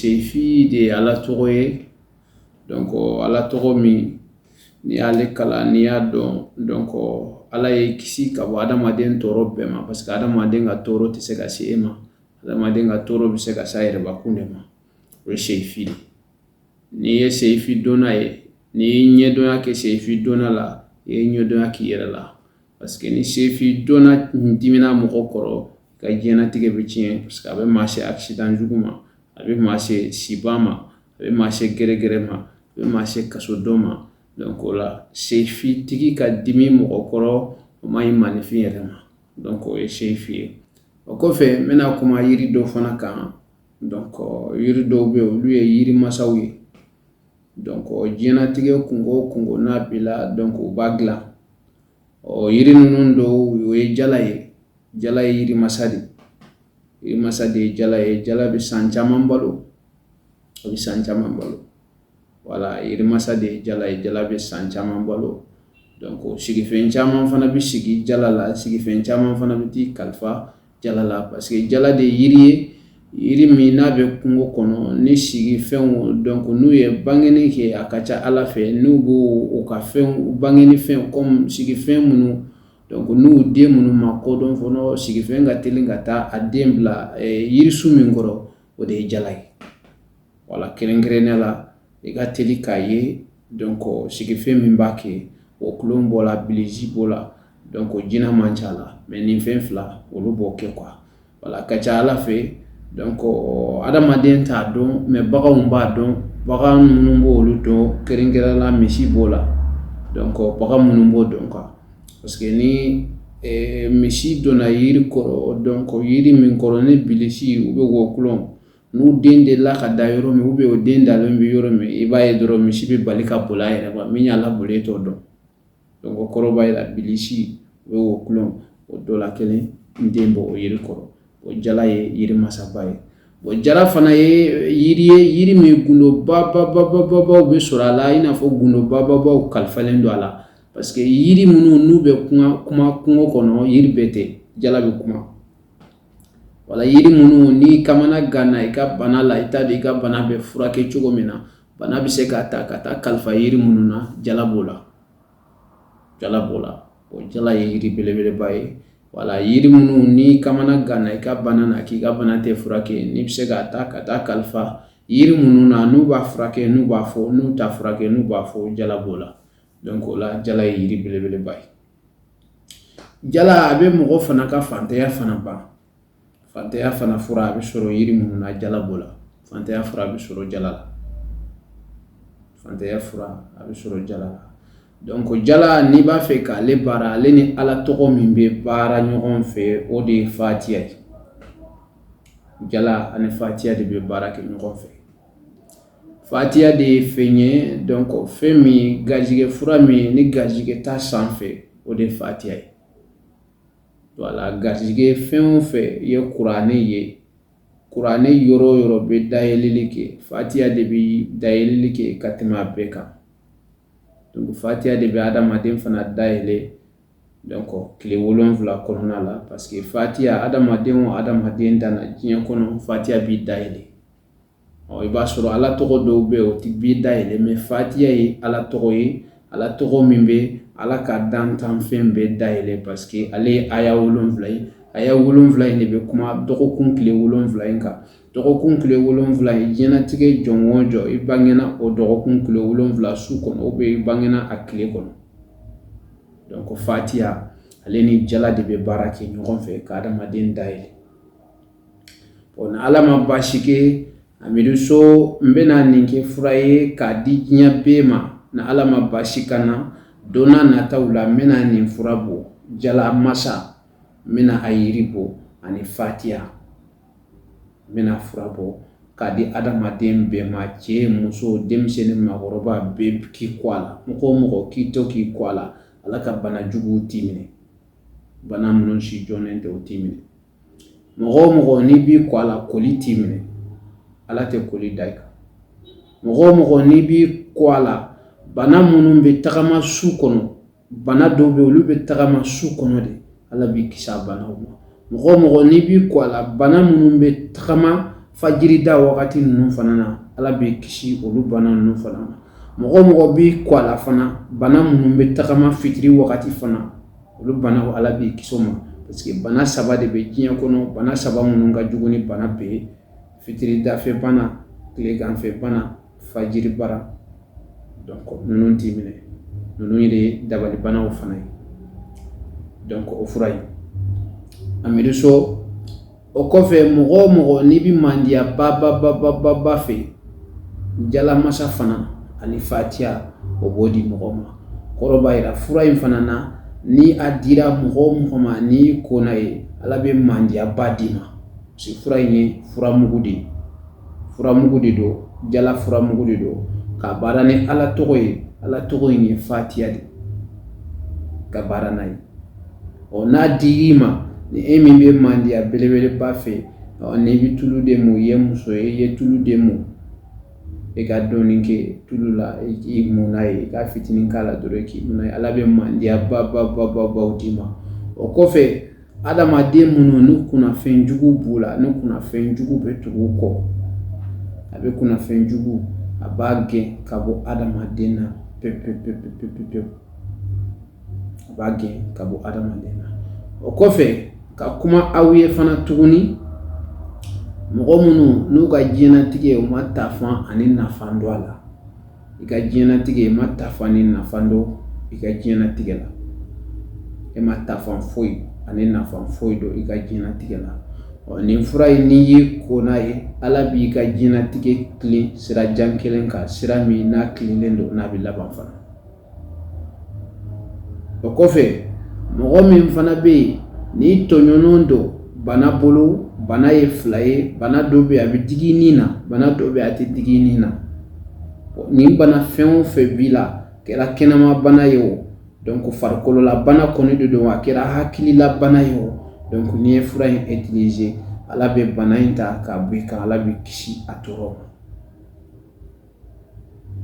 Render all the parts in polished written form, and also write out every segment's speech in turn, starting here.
Sefi de ye Ala tɔgɔ ye. Donc Ala tɔgɔ min n'i y'ale kalan, n'i y'a dɔn, donc Ala y'i kisi ka bɔ adamaden tɔɔrɔ bɛɛ ma, parce que adamaden ka tɔɔrɔ tɛ se ka se e ma, adamaden ka tɔɔrɔ bɛ se ka se a yɛrɛbakun de ma. O ye Sefi de. N'i ye Sefi dɔnna ye, n'i ye ɲɛdɔnya kɛ Sefi dɔnna la, i ye ɲɛdɔnya k'i yɛrɛ la, parce que ni Sefi dɔnna dimina mɔgɔ kɔrɔ, ka diɲɛnatigɛ bɛ tiɲɛ, parce que a bɛ maa se accident jugu ma, a bɛ maa se siban ma, a bɛ maa se gɛrɛgɛrɛ ma, a bɛ maa se kasodon ma. Donc o la, Sefi tigi ka dimi mɔgɔ kɔrɔ, o man ɲi maaninfin yɛrɛ ma. Donc o ye Sefi ye. O kɔfɛ, n bɛna kuma yiri dɔw fana kan. Donc yiri dɔw bɛ yen, olu ye yiri masaw ye. Donc diɲɛnatigɛ kunko o kunko n'a b'i la, donc u b'a dilan. Ɔ yiri ninnu dɔw, o ye jala ye. Jala ye yiri masa de ye, yiri masa de ye jala ye. Jala bɛ san caman balo, a bɛ san caman balo. Wala, yiri masa de ye jala ye. Jala bɛ san caman balo. Donc sigifɛn caman fana bɛ sigi jala la, sigifɛn caman fana bɛ t'i kalifa jala la, parce que jala de ye yiri ye, yiri min n'a bɛ kungo kɔnɔ ni sigifɛnw. Donc n'u ye bangeni kɛ, a ka ca Ala fɛ, n'u b'o u ka fɛnw bangeni fɛn comme sigifɛn minnu, donc n'u den minnu ma kodɔn fɔlɔ, sigifɛn ka teli ka taa a den bila yirisun min kɔrɔ, o de ye jala ye. Wala, kɛrɛnkɛrɛnnenya la, i ka teli k'a ye, donc sigifɛn min b'a kɛ, o kulon b'o la, bilisi b'o la, donc jinɛ man ca la, mais nin fɛn fila, olu b'o kɛ quoi. Wala, ka ca Ala fɛ, donc adamaden t'a dɔn, mais baganw b'a dɔn. Bagan minnu b'olu dɔn, kɛrɛnkɛrɛnnenya la misi b'o la. Donc bagan minnu b'o dɔn quoi, parce que ni misi donna yiri kɔrɔ, donc yiri min kɔrɔ ni bilisi u bɛ wɔkulɔn, n'u den delila ka da yɔrɔ min, ou bien o den dalen bɛ yɔrɔ min, i b'a ye dɔrɔn misi bɛ bali ka boli a yɛrɛ ma. Min y'a laboli, e t'o dɔn. Donc o kɔrɔ b'a jira bilisi u bɛ wɔkulɔn, o dɔ la kelen den bɔ o yiri kɔrɔ. O jala ye yiri masaba ye. Bon, jala fana ye yiri ye, yiri min gundo bababababaw bɛ sɔrɔ a la, i n'a fɔ gundo bababaw kalifalen don a la, parce que yiri minnu n'u bɛ kuma kuma kungo kɔnɔ, yiri bɛɛ tɛ, jala bɛ kuma. Wala, yiri minnu n'i kamana ganna i ka bana la, i t'a dɔn i ka bana bɛ furakɛ cogo min na, bana bɛ se ka ta ka taa kalifa yiri minnu na, jala b'o la, jala b'o la. O jala ye yiri belebeleba ye. Wala, yiri minnu n'i kamana ganna i ka bana na, k'i ka bana tɛ furakɛ, n'i bɛ se ka taa ka taa kalifa yiri minnu na, n'u b'a furakɛ, n'u b'a fɔ, n'u t'a furakɛ, n'u b'a fɔ, jala b'o la. Donc o la, jala ye yiri belebeleba ye. Jala a bɛ mɔgɔ fana ka fantanya fana ban. Fantanya fana fura a bɛ sɔrɔ yiri minnu na, jala b'o la. Fantanya fura a bɛ sɔrɔ jala la, fantanya fura a bɛ sɔrɔ jala la. Donc jala, n'i b'a fɛ k'ale baara, ale ni Ala tɔgɔ min bɛ baara ɲɔgɔn fɛ, o de ye Fatiya ye. Jala ani Fatiya de bɛ baara kɛ ɲɔgɔn fɛ. Fatiya de ye fɛn ye, donc fɛn min garijɛgɛ fura min ni garijɛgɛ ta sanfɛ, o de ye Fatiya ye. Wala, garijɛgɛ fɛn o fɛn ye kuranɛ ye, kuranɛ yɔrɔ o yɔrɔ bɛ dayɛlɛli kɛ, Fatiya de bɛ dayɛlɛli kɛ ka tɛmɛ a bɛɛ kan. Donc Fatiya de bɛ adamaden fana dayɛlɛ, donc tile 7 kɔnɔna la, parce que Fatiya, adamaden o adamaden danna diɲɛ kɔnɔ, Fatiya b'i dayɛlɛ. Ɔ, i b'a sɔrɔ Ala tɔgɔ dɔw bɛ yen, o tɛ b'i dayɛlɛ, mais Fatiya ye Ala tɔgɔ ye, Ala tɔgɔ min bɛ Ala ka dantanfɛn bɛɛ dayɛlɛ, parce que ale ye aya 7 ye. Aya 7 in de bɛ kuma dɔgɔkun tile 7 in kan. Dɔgɔkun tile 7 in, diɲɛlatigɛ jɔn o jɔ, i bangena o dɔgɔkun tile 7 su kɔnɔ, ou bien i bangena a tile kɔnɔ. Donc Fatiya, ale ni jala de bɛ baara kɛ ɲɔgɔn fɛ ka adamaden dayɛlɛ. Bon, ni Ala ma baasi kɛ, Amidu So, n bɛna nin kɛ fura ye k'a di diɲɛ bɛɛ ma. Ni Ala ma baasi ka na, don n'a nataw la, n bɛna nin fura bɔ, jala masa, n bɛna a yiri bɔ ani Fatiya, n bɛna fura bɔ k'a di adamaden bɛɛ ma, cɛ, muso, denmisɛnnin, maakɔrɔba, bɛɛ k'i kɔ a la. Mɔgɔ o mɔgɔ k'i to k'i kɔ a la, Ala ka bana juguw t'i minɛ, bana minnu si jɔnnen tɛ, o t'i minɛ. Mɔgɔ o mɔgɔ n'i b'i kɔ a la, koli t'i minɛ, Ala tɛ koli da i kan. Mɔgɔ o mɔgɔ n'i b'i kɔ a la, bana minnu bɛ tagama su kɔnɔ, bana dɔw bɛ olu bɛ tagama su kɔnɔ de, Ala b'i kisi a banaw ma. Mɔgɔ o mɔgɔ n'i b'i kɔ a la, bana minnu bɛ tagama Fajiri da wagati ninnu fana na, Ala b'i kisi olu bana ninnu fana ma. Mɔgɔ o mɔgɔ b'i kɔ a la fana, bana minnu bɛ tagama fitiri wagati fana, olu banaw, Ala b'i kisi o ma, parce que bana saba de bɛ diɲɛ kɔnɔ, bana saba minnu ka jugu ni bana bɛɛ ye: fitiri dafɛ bana, tileganfɛ bana, fajiri bara. Donc ninnu t'i minɛ, ninnu de ye dabalibanaw fana ye. Donc o fura in, Amidu So. O kɔfɛ, mɔgɔ o mɔgɔ n'i bɛ mandiya ba ba ba ba ba ba fɛ, jalamasa fana ani fatiya, o b'o di mɔgɔ ma. Kɔrɔ b'a jira fura in fana na, ni a dira mɔgɔ o mɔgɔ ma, n'i ko n'a ye, Ala bɛ mandiyaba d'i ma, parce que fura in ye furamugu de ye, furamugu de don, jala furamugu de don, ka baara ni Ala tɔgɔ ye. Ala tɔgɔ in ye fatiya de, ka baara n'a ye. Ɔ, n'a dir'i ma, ni e min bɛ mandiya belebeleba fɛ, ɔ, n'i bɛ tulu de mu, i ye muso ye, i ye tulu de mu, i ka dɔɔnin kɛ tulu la, i mun n'a ye, i ka fitinin k'a la dɔrɔn k'i mun n'a ye, Ala bɛ mandiya ba ba ba ba baw d'i ma. O kɔfɛ, adamaden minnu ni kunnafɛn jugu b'u la, ni kunnafɛn jugu bɛ tugu u kɔ, a bɛ kunnafɛn jugu, a b'a gɛn ka bɔ adamaden na pewu pewu pewu pewu pewu, a b'a gɛn ka bɔ adamaden na. O kɔfɛ, ka kuma aw ye fana tuguni, mɔgɔ minnu n'u ka diɲɛnatigɛ, u ma tafan ani nafan dɔn a la, i ka diɲɛnatigɛ, i ma tafan ni nafan dɔn i ka diɲɛnatigɛ la, e ma tafan foyi ani nafan foyi dɔn i ka diɲɛnatigɛ la, ɔ, nin fura in, n'i y'i ko n'a ye, Ala b'i ka diɲɛnatigɛ tilen sira jan kelen kan, sira min n'a tilennen don, n'a bɛ laban fana. O kɔfɛ, mɔgɔ min fana bɛ yen n'i tɔɲɔnnen don bana bolo, bana ye fila ye: bana dɔ bɛ yen, a bɛ digi nin na, bana dɔ bɛ yen, a tɛ digi nin na. Nin bana fɛn o fɛn b'i la, kɛra kɛnɛma bana ye o, donc farikolola bana kɔni de don, a kɛra hakilila bana ye o, donc n'i ye fura in utiliser, Ala bɛ bana in ta k'a bɔ i kan, Ala b'i kisi a tɔɔrɔ ma.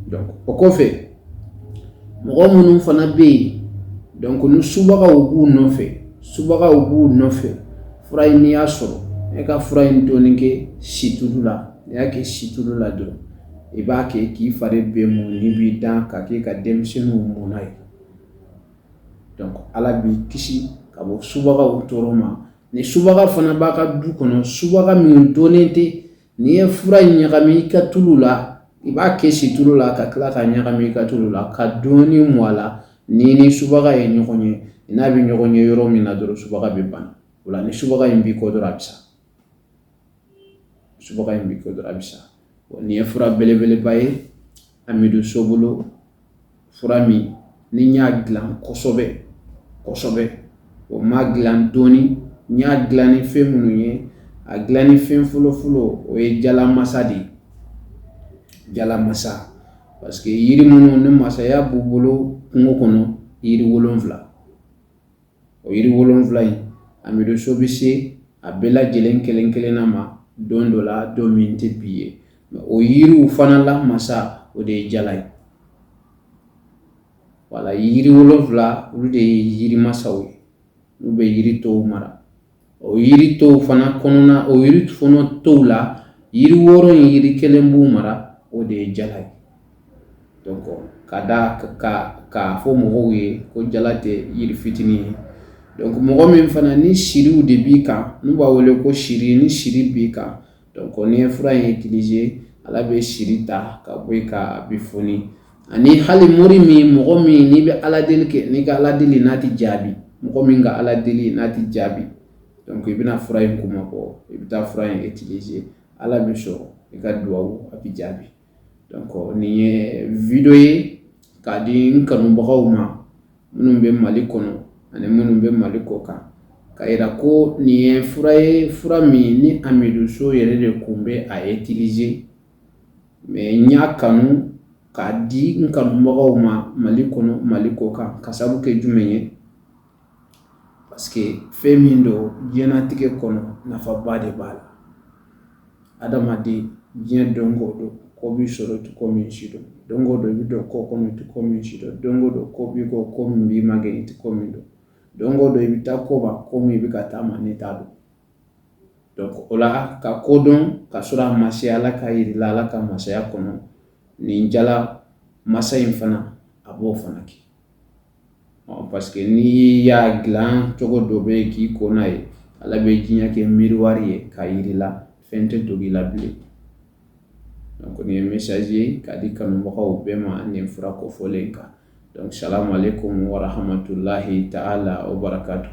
Donc o kɔfɛ, mɔgɔ minnu fana bɛ yen, donc ni subagaw b'u nɔfɛ, subagaw b'u nɔfɛ, fura in, n'i y'a sɔrɔ, e ka fura in dɔɔnin kɛ situlu la, n'i y'a kɛ situlu la dɔrɔn, i b'a kɛ k'i fari bɛɛ mun, n'i b'i dan ka k'i ka denmisɛnninw mun n'a ye, donc Ala b'i kisi ka bɔ subagaw tɔɔrɔ ma. Ni subaga fana b'a ka du kɔnɔ, subaga min dɔnnen tɛ, n'i ye fura in ɲagami i ka tulu la, i b'a kɛ situlu la ka tila ka ɲagami i ka tulu la ka dɔɔnin mu a la, ni subaga ye ɲɔgɔn ye, n'a bɛ ɲɔgɔn ye yɔrɔ min na dɔrɔn, subaga bɛ ban o la. Ni subaga in b'i kɔ dɔrɔn, a bɛ sa. Subaga in b'i kɔ dɔrɔn, a bɛ sa. Nin ye fura belebeleba ye Amidu So bolo, fura min ni n y'a dilan kosɛbɛ kosɛbɛ. O ma dilan dɔɔni, n y'a dilan ni fɛn minnu ye, a dilan ni fɛn fɔlɔ-fɔlɔ, o ye jalamasa de ye, jalamasa, parce que yiri minnu ni masaya b'u bolo kungo kɔnɔ, yiri 7, o yiri 7 in, Amidu So bɛ se a bɛɛ lajɛlen kelen kelenna ma don dɔ la, don min tɛ bi ye. O yiriw fana la masa, o de ye jala ye. Wala yiri 7, olu de ye yiri masaw ye, n'u bɛ yiri tɔw mara. O yiri tɔw fana kɔnɔna, o yiri fana tɔw la, yiri 6 in, yiri kelen b'u mara, o de ye jala ye. Donc ka da ka k'a fɔ mɔgɔw ye ko jala tɛ yiri fitinin ye. Donc mɔgɔ min fana ni siriw de b'i kan, n'u b'a wele ko siri, ni siri b'i kan, donc n'i ye fura in utiliser, Ala bɛ siri ta ka bɔ i kan, a bɛ foni. Ani hali mori min, mɔgɔ min n'i bɛ Ala deli kɛ, n'i ka Ala deli n'a tɛ jaabi, mɔgɔ min ka Ala deli n'a tɛ jaabi, donc i bɛna fura in kuma kɔ, i bɛ taa fura in utiliser, Ala bɛ sɔrɔ i ka duwawu, a bɛ jaabi. Donc nin ye vidéo ye k'a di n kanubagaw ma, minnu bɛ Mali kɔnɔ ani minnu bɛ Mali kɔ kan, ka yira ko nin ye fura ye, fura min ni Amidu So yɛrɛ de kun bɛ a utiliser, mais n y'a kanu k'a di n kanubagaw ma Mali kɔnɔ, Mali kɔ kan, ka sababu kɛ jumɛn ye? Parce que fɛn min don, diɲɛlatigɛ kɔnɔ, nafaba de b'a la. Adamaden, diɲɛ don o don, ko b'i sɔrɔ, i tɛ ko min si dɔn. Don o don, i bɛ don ko kɔnɔ, i tɛ ko min si dɔn. Don o don, ko b'i kɔ, ko min b'i magɛn, i tɛ ko min dɔn. Don o don, i bɛ taa ko ma, ko min i bɛ ka taa ma, n'i t'a dɔn. Donc o la, ka ko dɔn. ka sɔrɔ a ma se Ala k'a yir'i la Ala ka masaya kɔnɔ, nin jala masa in fana, a b'o fana kɛ. Parce que n'i y'a dilan cogo dɔ bɛ yen k'i ko n'a ye, Ala bɛ diɲɛ kɛ miroir ye k'a yir'i la, fɛn tɛ dogo i la bilen. Donc nin ye message ye k'a di kanubagaw bɛɛ ma nin fura kofɔlen kan. Donc salamu aleykum wa rahmatulahi ta'ala wa barakatuh.